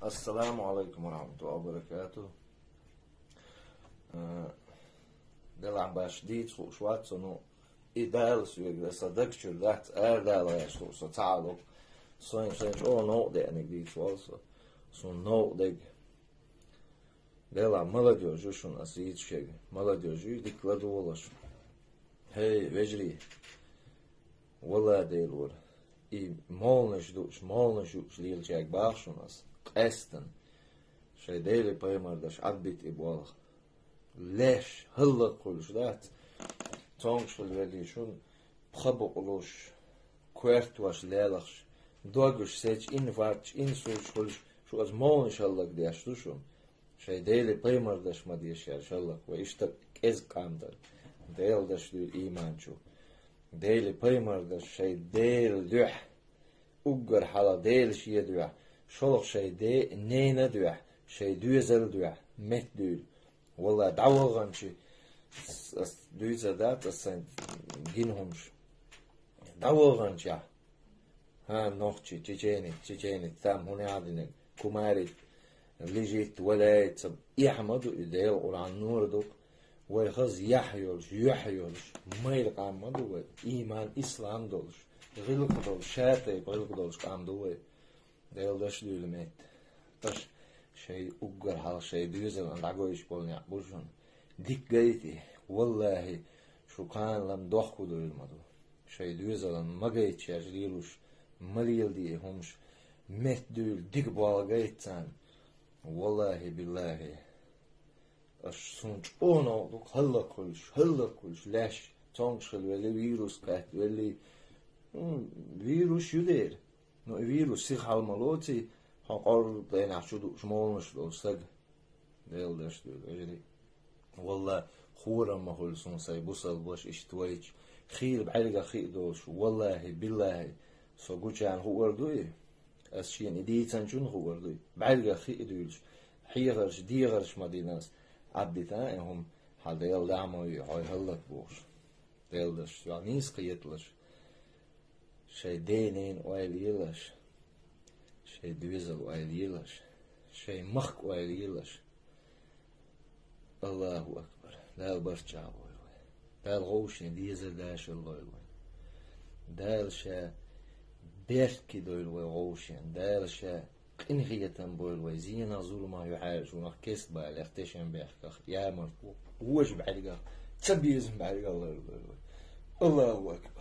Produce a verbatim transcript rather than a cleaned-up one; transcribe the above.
Ассаламу Ӏалайкум ва рахьматуллахӀи ва баракатухӀ. Э, делахь баш дийца хууш вац со, ну, и Дала соьга, сан даг чуьра дац, арадала гӀерташ хууш со ца Ӏалух. Сайн, сайн чӀогӀа новкъа деаниг дийца вала со. Суна новкъа дег. Делахь, молодёжь ю шуна ас дийца шега. Молодёжь ю, дика ладогӀалаш. ХӀей, вежарий, валла Дела вара. И молнаш дууш, молнаш юуш лелачаьрга баха шуна ас. Къаьстина. Шайн Деле пайхамар даш Ӏадбита и болх. Леш, хӀаллакьхуьлуш дац. Цомгуш хила велий шуна, пха букъалуш, коьртош лелахаш, догуш сецаш, инфаркташ, инсульташ хуьлуш, шу аса молнаш хӀаллакдеш ду шуна. Шайн Деле пайхамар даш ма дешаш хӀаллакьхуй, иштта кӀезиг къам дар. Делан даш дуьйла ийман чу. Деле пайхамар даш шайн Дела дуьхьа, уггар хьалха Дела шен дуьхьа, шолгӀа шайн де-, ненан дуьхьа, шайн доьзалан дуьхьа, меттадуьйла. Валла, дӀаваханчи, ас, ас дуьйцур дац, ас сайн гина хӀумаш. ДӀаваханчехь, хӀа, нохчий, чеченец, чеченец, там хӀун яхьа динарг, кумарит, лежит, валяется, эхь ма ду и, Делан Къуръан нур ду-кх. Вай хаза яхь йолуш, юьхь йолуш, майра къам ма ду вай, ийман, ислам долуш, гӀиллакх долуш, ша тайпа гӀиллакх долуш къам ду вай. Делан даш дуьйла метта. Аш шайн уггар хьалха шайн доьзална дӀагойтуш болу некъ бу шуна. Дика гайта и, валлахӀи, шу кхана лама дохко дуйла ма ду. Шайн доьзална ма гайта шаьш лелош, ма леладе и хӀумаш, меттадуьйла дика болх гайта царна. ВаллахӀи, биллахӀи. Аш суна чӀогӀа новкъа ду-кх, хӀаллакьхуьлуш, хӀаллакьхуьлуш, леш, цомгуш хила велли, вирус кхетта велли. ХӀун, вирус ю дера. Ну, и вирус сиха хьала ма лоций, хьо къоргӀа дийнахь чу дууш молнаш долу саг. Делан даш дуьйла, вежарий. Валла, хорам ма хуьлу суна сайн бусалба ваша иштта вайча. Хийла бӀаьргах хи а долуш, валлахӀи, биллахӀи, со гучарна хуур ду и. Ас шена и дийцинчунна хуур ду и. БӀаьргах хи а дуьйлуш, хьехарш, дехарш ма дина ас. Ӏаддита и хӀума, хьан Дела дӀа ма ве, хьо хӀаллак бохуш. Делан даш, йо, нийса кхеталаш. Шайн ден-ненан ойла елаш, шайн доьзалан ойла елаш, шайн махкан ойла елаш. АллахӀу акбар! Дала барт чӀагӀо лойла вай. Дала гӀовшен дезар, дашар лойла вай. Дала ша беркате дойла вай гӀовшен. Дала ша къинхетам бойла вай, зенах, зуламах юьхьӀаьржонах, кестбалех, тешнабехках, ямартлах, вожа бӀаьргах, цабезам бӀаьргах лойла вай. АллахӀу акбар!